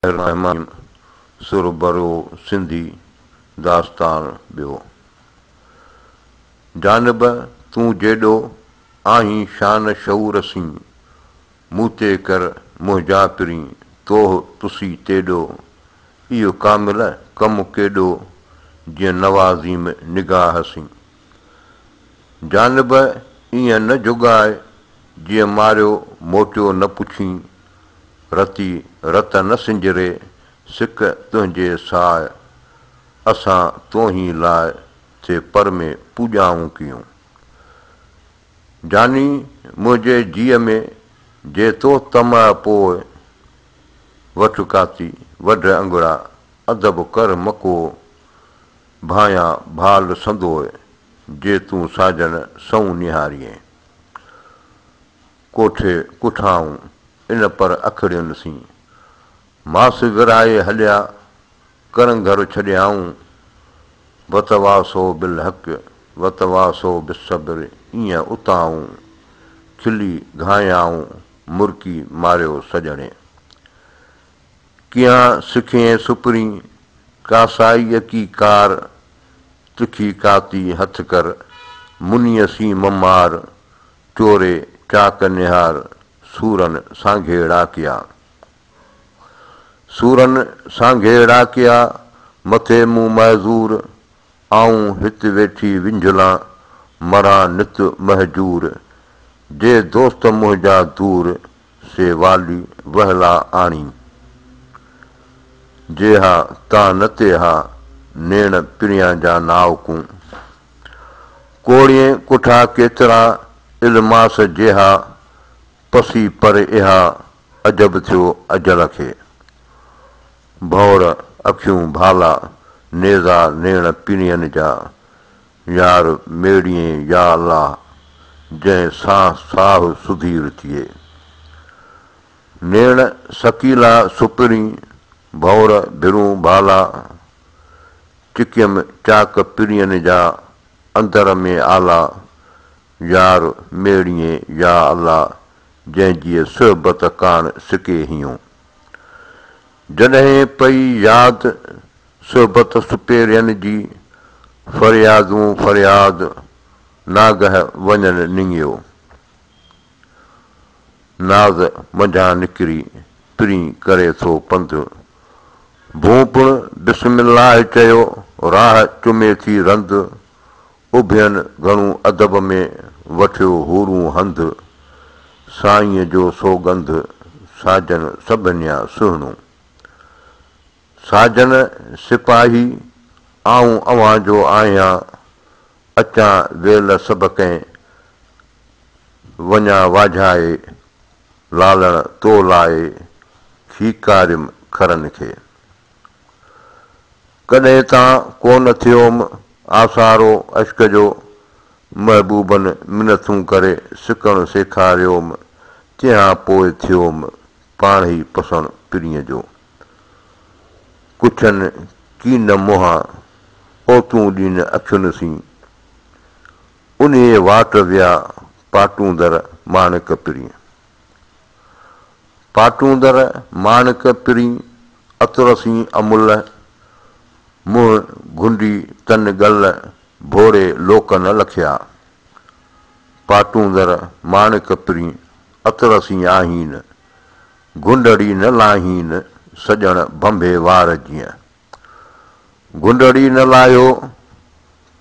الرحمان سر برو سنڌي داستان ٻيو. جانب تون جيڏو، آهين شان شعور سين، مون تي ڪر منهنجا پرين، توهه تسي تيڏو، اهو ڪامل ڪم ڪيڏو، جيئن نوازيم نگاهه سين. جانب ايئن نه جڳاء، جيئن ماريو موٽيو نه پڇين، رتي رت نه سنجري، سڪ تنهنجي ساء، اسان توهين لاء ٿي پر ۾ پوڄائون ڪيون. جاني منهنجي جيء ۾، جي تو طمع پوء، وٺ ڪاتي، وڍ انگڙا، ادب ڪر مڪوء، ڀانيان ڀال سندوء، جي تون ساجن سئون نهاريين. ڪوٺي ڪٺائون، ان پر اکڙين سين. ماس ورهائي هليا، ڪرنگهر ڇڏيائون. وتواصوا بالحق وتواصوا بالصبر ايئن اتائون، کلي گهايائون، مرڪي ماريو سڄڻي. ڪيان سکين سپرين، ڪاسائيء ڪي ڪار، تکي ڪاتي هٿ ڪر، منيء سين م مار، چوري چاڪ نهار، سورن سانگهيڙا ڪيا. سورن سانگهيڙا ڪيا، مٿي مون معذور، آئون هت ويٺي ونجهلان، مران نت مهجور، جي دوست منهنجا دور، سي والي وهلا آڻين. جيها تان نه تيها، نيڻ پريان جا نائوڪون. ڪوڙين ڪٺا ڪيترا، الماس جيها، پسي پر اها، عجب ٿيو اجل کي. ڀؤر اکيون ڀالا، نيزا نيڻ پرين جا، يار ميڙيين يا الله، جنهن سان ساهه سڌير ٿئي. نيڻ سڪيلا سپرين، ڀؤر ڀرون ڀالا، چڪيم چاڪ پرين جا، اندر ۾ آلا، يار ميڙيين يا الله، جنهن جيء صحبت ڪاڻ سڪي هيون. جڏهن پئي ياد صحبت سپيرين جي، فريادون فرياد ناگهه وڃن نڱيو. ناز منجهان نڪري پرين ڪري ٿو پنڌ. ڀونء پڻ بسم الله چيو، راهه چمي ٿي رند. اڀين گهڻو ادب ۾، وٺيو حورون هنڌ. سائينء جو سوڳنڌ، ساجن سڀنيان سهڻو. ساجن سپاهي، آئون اوهان جو آهيان، اچان ويل سڀ ڪنهن، وڃان واجهائي، لالڻ تو لاء، کيڪاريم کرن کي. ڪڏهن تان ڪونه ٿيوم، آسارو عشق جو، محبوبن منٿون ڪري، سڪڻ سيکاريوم، تنهان پوء ٿيوم، پاڻهي پسڻ پرينء جو. ڪڇن ڪين منهان، اوتون ڏين اکين سين. انهيء واٽ ويا، پاٽوندر ماڻڪ پرين. پاٽوندر ماڻڪ پرين، عطر سين املهه. منهن گهنڊي تن ڳل، ڀوري لوڪ نه لکيا. پاٽوندر ماڻڪ پرين، عطر سين آهين. گهنڊڙي نه لاهين، سڄڻ ڀنڀي وار جيئن. گهنڊڙي نه لاهيو،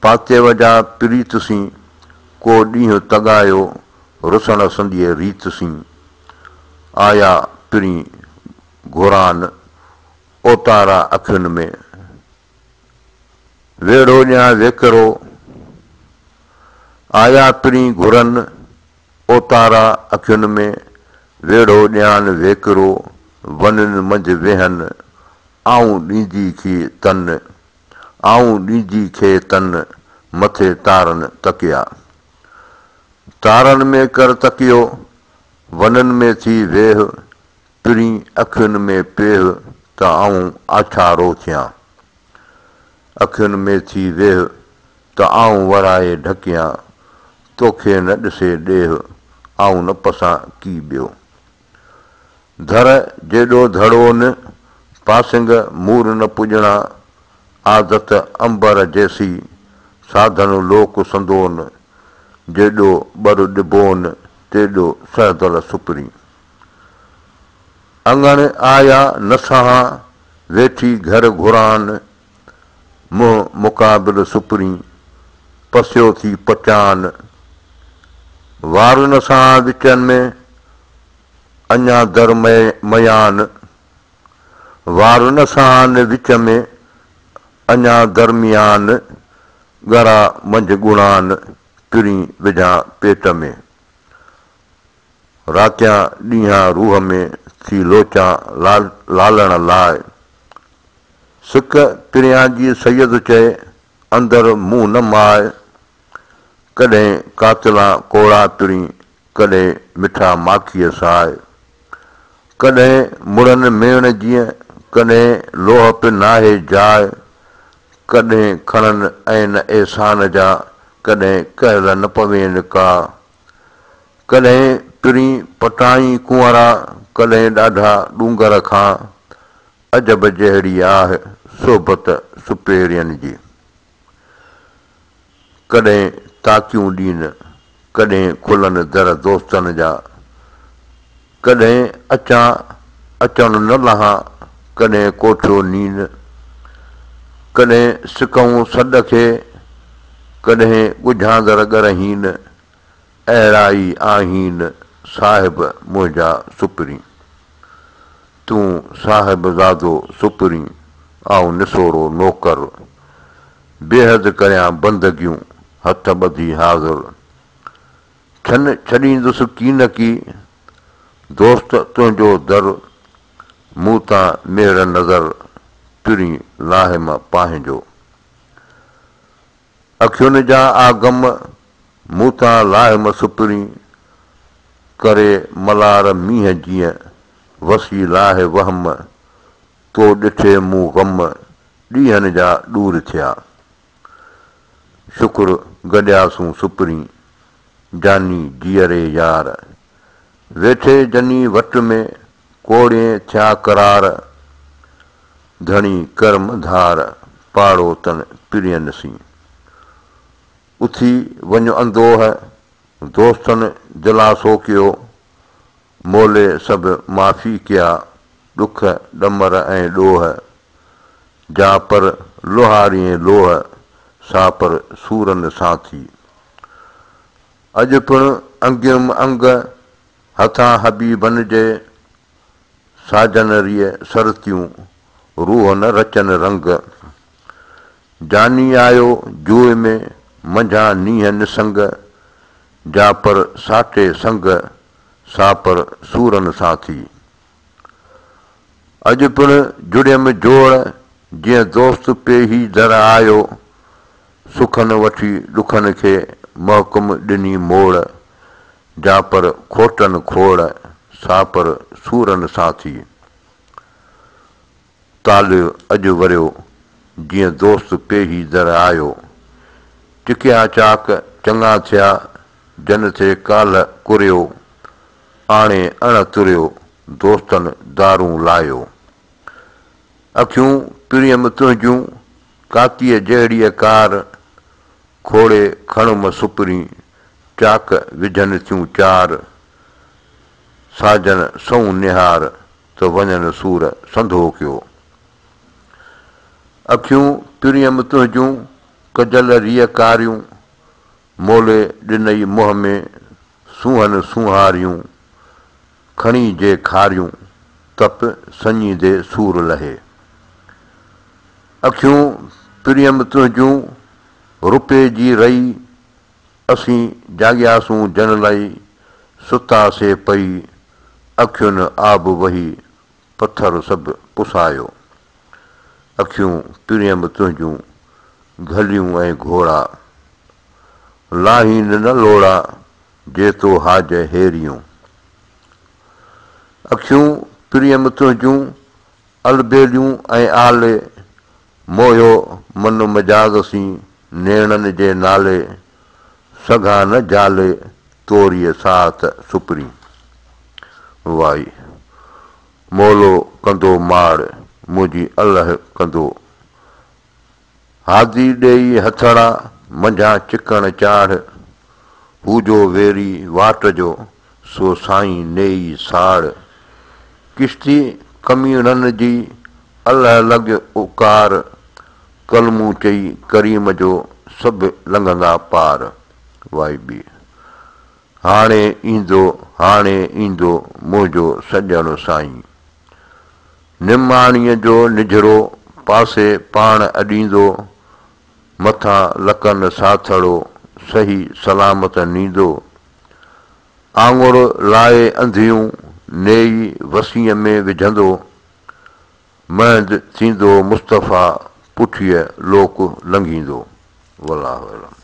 پاتيو جا پريت سين، ڪو ڏينهن تڳايو، رسڻ سنديء ريت سين. آيا پرين گهران، اوتارا اکين ۾. ويڙهو ڏيان ويڪرو، آيا پرين گهرن، اوتارا اکين ۾، ويڙهو ڏيان ويڪرو، ونين منجهه ويهن، آئون ڏيندي کي تن، آئون ڏيندي کي تن، مٿي تارن تڪيا. تارن ۾ ڪر تڪيو، ونن ۾ ٿي ويهه، پرين اکين ۾ پيهه، ته آئون آڇارو ٿيان. اکين ۾ ٿي ويهه، ته آئون ورائي ڍڪيان، توکي نه ڏسي ڏيهه، آئون نه پسان ڪي ٻيو. ڌر جيڏو ڌڙو نه، پاسنگ مور نه پڄڻا، عادت عنبر جيسي، ساڌن لوڪ سندون، جيڏو ٻر ڏبون، تيڏو سهدل سپرين. اڱڻ آيا نه سهان، ويٺي گهر گهران، منهن مقابل سپرين، پسيو ٿي پچان. وار نه سهان وچن ۾، اڃا در ميان. وار نه سهان وچ ۾، اڃا درميان، ڳرا منجهه ڳڻان، پرين وجهان پيٽ ۾. راتيان ڏينهان روح ۾، ٿي لوچان لالڻ لاء. سڪ پريان جي سيد چئي، اندر مون نه ماء. ڪڏهن قاتلان ڪوڙا پرين، ڪڏهن مٺا ماکيء ساء. ڪڏهن مڙن ميڻ جيئن، ڪڏهن لوهه به ناهي جاء. ڪڏهن کڻن عين احسان جا، ڪڏهن ڪهل نه پوين ڪا. ڪڏهن پرين پٽائين ڪنورا، ڪڏهن ڏاڍا ڏونگر کان. عجب جهڙي آهه صحبت سپيرين جي. ڪڏهن تاڪيون ڏين، ڪڏهن کلن در دوستن جا. ڪڏهن اچان اچڻ نه لهان، ڪڏهن ڪوٺيو نين. ڪڏهن سڪئون سڏ کي، ڪڏهن ڳجهاندر ڳرهين. اهڙا ئي آهين صاحب منهنجا سپرين. تون صاحبزادو سپرين، آئون نسورو نوڪر. بيحد ڪريان بندگيون، هٿ ٻڌي حاضر. ڇن ڇڏيندس ڪينڪي، دوست تنهنجو در. مون تان مهر نظر، پرين لاهيم پنهنجو. اکين جا آگم، مون تان لاهيم سپرين. ڪري ملار مينهن جيئن، وسي لاهه وهم. تو ڏٺي مون غم، ڏينهن جا ڏور ٿيا. شڪر گڏياسون سپرين، جاني جيئري يار. ويٺي جني وٽ ۾، ڪوڙين ٿيا قرار. ڌڻي ڪرم ڌار، پاڙو تن پرين سين. اٿي وڃ اندوهه، دوستن دلاسو ڪيو. مولي سڀ معافي ڪيا، ڏک ڏمر ۽ ڏوهه. جا پر لوهارين لوهه، سا پر سورن سان ٿي. اڄ پڻ انگيم انگ، هٿان حبيبن جي. ساجن ريء سرتيون، روح نه رچن رنگ. جاني آيو جوء ۾، منجهان نينهن نسنگ. جا پر ساٽي سنگ، سا پر سورن سان ٿي. اڄ پڻ جڙيم جوڙ، جيئن دوست پيهي در آيو. سکن وٺي ڏکن کي، محڪم ڏني موڙ. جا پر کوٽن کوڙ، سا پر سورن سان ٿي. طالع اڄ وريو، جيئن دوست پيهي در آيو. چڪيا چاڪ چڱا ٿيا، جن تي ڪالهه ڪريو. آڻي اڻ تريو، دوستن دارون لايو. اکيون پريم تنهنجون، ڪاتيء جهڙيء ڪار. کوڙي کڻم سپرين، چاڪ وجهن ٿيون چار. ساجن سئون نهار، ته وڃن سور سنڌو ڪيو. اکيون پريم تنهنجون، ڪجل ريء ڪاريون. مولي ڏنئي منهن ۾، سونهن سونهاريون. کڻي جي کاريون، تپ سڃيندي سور لهي. اکيون پريم تنهنجون، روپي جي رئي. اسين جاڳياسون جن لئي، ستا سي پئي. اکين آب وهي، پٿر سڀ پسايو. اکيون پريم تنهنجون، گهليون ۽ گهوڙا. لاهين نه لوڙا، جي تو هاج هيريون. اکيون پريم تنهنجون، البيليون ۽ آلي. موهيو من مجاز سين، نيڻن جي نالي. سگهان نه جالي، توريء ساعت سپرين. وائي. مولو ڪندو ماڙ، منهنجي الله ڪندو. هادي ڏيئي هٿڙا، منجهان چڪڻ چاڙهه، هو جو ويري واٽ جو، سو سائين نيئي ساڙ. ڪشتي ڪميڻن جي، الله لڳ اڪار، ڪلمون چئي ڪريم جو، سڀ لنگهندا پار. وائي ٻي. هاڻي ايندو، هاڻي ايندو، منهنجو سڄڻ سائين. نماڻيء جو نجهرو پاسي پاڻ اڏيندو، مٿان لڪن ساٿڙو صحيح سلامت نيندو. آڱر لائي انڌيون نيئي وسيء ۾ وجهندو، مهند ٿيندو مصطفيٰ پٺيء لوڪ لنگهيندو. والله اعلم.